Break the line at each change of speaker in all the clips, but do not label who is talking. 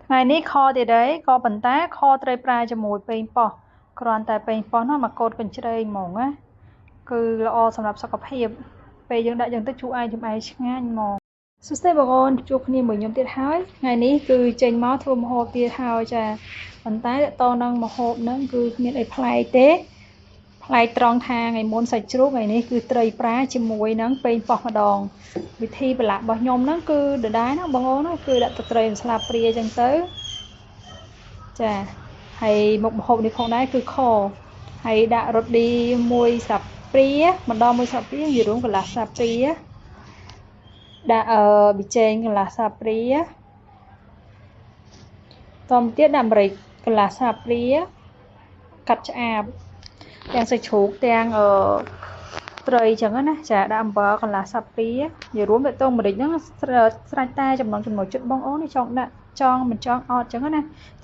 ថ្ងៃនេះខទៀតអីក៏ប៉ុន្តែខត្រីប្រែជាមួយប៉េងប៉ោះគ្រាន់តែប៉េងប៉ោះនោះមកកូតកញ្ច្រែងហ្មងណាគឺល្អសម្រាប់សុខភាពពេលយើងដាក់យើងទៅជូរឯងចំឯងឆ្ងាញ់ហ្មងសួស្តីបងប្អូនជួបគ្នាមួយខ្ញុំទៀតហើយថ្ងៃនេះគឺចេញមកធ្វើម្ហូបទៀតហើយចាប៉ុន្តែតទៅនឹងម្ហូបហ្នឹងគឺគ្មានអីប្លែកទេប្លែកត្រង់ថាថ្ងៃមុនសាច់ជ្រូកថ្ងៃនេះគឺត្រីប្រាជាមួយនឹងប៉េងប៉ោះម្ដងវិធីប្រឡាក់របស់ខ្ញុំហ្នឹងគឺដដែលហ្នឹងបងប្អូនគឺដាក់ទឹកត្រីស្លាបព្រាអញ្ចឹងទៅចាហើយមុខម្ហូបនេះផងដែរគឺខហើយដាក់រ៉ូឌីមួយស្លាបព្រាម្ដងមួយស្លាបព្រានិយាយរួមកន្លះស្លាបព្រាដាក់ប៊ីចេងកន្លះស្លាបព្រាតមទៀតដាក់ម្រេចកន្លះស្លាបព្រាកាត់ឆ្អាបទាំងសាច់ជ្រូកទាំងត្រីចឹងណាចាដាក់អំបិលកន្លះស្លាបព្រានិយាយរួមទៅតងម្រេចហ្នឹងស្រេចតែចំណងចំណូលចិត្តបងអូននេះចង់ដាក់ចង់មិនចង់អត់ចឹងណាត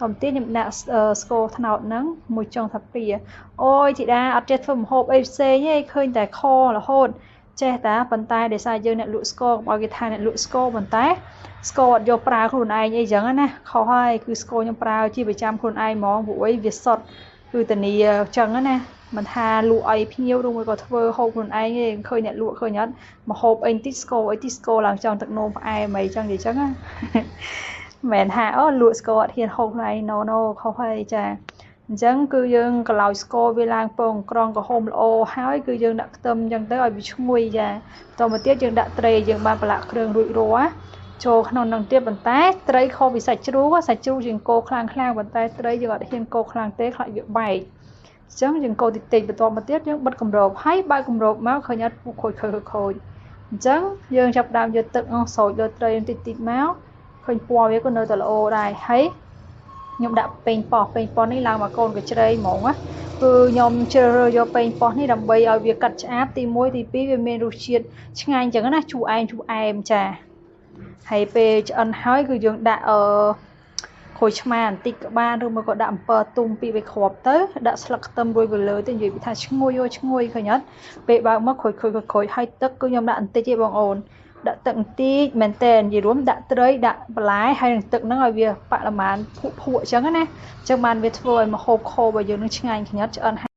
មទៀតខ្ញុំដាក់ស្ករត្នោតហ្នឹងមួយចុងស្លាបព្រាអូយធីតាអត់ចេះធ្វើម្ហូបអីផ្សេងទេឃើញតែខរហូតចេះតាប៉ុន្តែដោយសារយើងអ្នកលក់ស្ករកុំឲ្យគេថាអ្នកលក់ស្ករប៉ុន្តែស្ករអត់យកប្រើខ្លួនឯងអីចឹងណាខុសហើយគឺស្ករខ្ញុំប្រើជាប្រចាំខ្លួនឯងហ្មងព្រោះអីវាសុទ្ធគឺធានាចឹងណាមិនថាលក់ឲ្យភ្ញៀវឬមួយក៏ធ្វើហូបខ្លួនឯងទេឃើញអ្នកលក់ឃើញអត់មកហូបអីបន្តិចស្ករអីតិចស្ករឡើងចង់ទឹកនោមផ្អែមអីចឹងនិយាយចឹងណាមិនមែនថាអូលក់ស្ករអត់ហ៊ានហូបខ្លួនឯង no no ខុសហើយចាអញ្ចឹងគឺយើងកឡោចស្ករវាឡើងពងក្រងក្រហមល្អហើយគឺយើងដាក់ខ្ទឹមអញ្ចឹងទៅឲ្យវាឈ្ងុយចាបន្តមកទៀតយើងដាក់ត្រីយើងបានប្រឡាក់គ្រឿងរួចរាល់ចូលក្នុងនឹងទៀតប៉ុន្តែត្រីខុសពីសាច់ជ្រូកសាច់ជ្រូកយើងកូរខ្លាំងខ្លាំងប៉ុន្តែត្រីយើងអត់ហ៊ានកូរខ្លាំងទេខ្លាចវាបែកអញ្ចឹងយើងកូរតិចតិចបន្តមកទៀតយើងបិទគម្របហើយបើកគម្របមកឃើញអត់ពុះខូចខូចខូចអញ្ចឹងយើងចាប់ដើមយកទឹកស្រោចលើត្រីតិចតិចមកឃើញពណ៌វាក៏នៅតែល្អដែរហើយខ្ញុំដាក់ប៉េងប៉ោះប៉េងប៉ោះនេះឡើងមកកូនកញ្ច្រែងហ្មងណាគឺខ្ញុំជ្រើសរើសយកប៉េងប៉ោះនេះដើម្បីឲ្យវាកាត់ឆ្អាបទី1ទី2វាមានរសជាតិឆ្ងាញ់អញ្ចឹងណាជូរអែមជូរអែមចាហើយពេលឆ្អិនហើយគឺយើងដាក់ក្រូចឆ្មាបន្តិចក៏បានឬមួយក៏ដាក់អំពិលទុំពីរបីគ្រាប់ទៅដាក់ស្លឹកខ្ទឹមរួយទៅលើទៅនិយាយពីថាឈ្ងុយអូឈ្ងុយឃើញអត់ពេលបើកមកក្រូចក្រូចក្រូចហើយទឹកគឺខ្ញុំដាក់បន្តិចទេបងអូនដាក់ទឹកបន្តិចមែនតើនិយាយរួមដាក់ត្រីដាក់បន្លែហើយនឹងទឹកហ្នឹងឲ្យវាបរិមាណភក់ភក់អញ្ចឹងណាអញ្ចឹងបានវាធ្វើឲ្យម្ហូបខរបស់យើងនឹងឆ្ងាញ់ខ្ញាត់ឆ្អិន។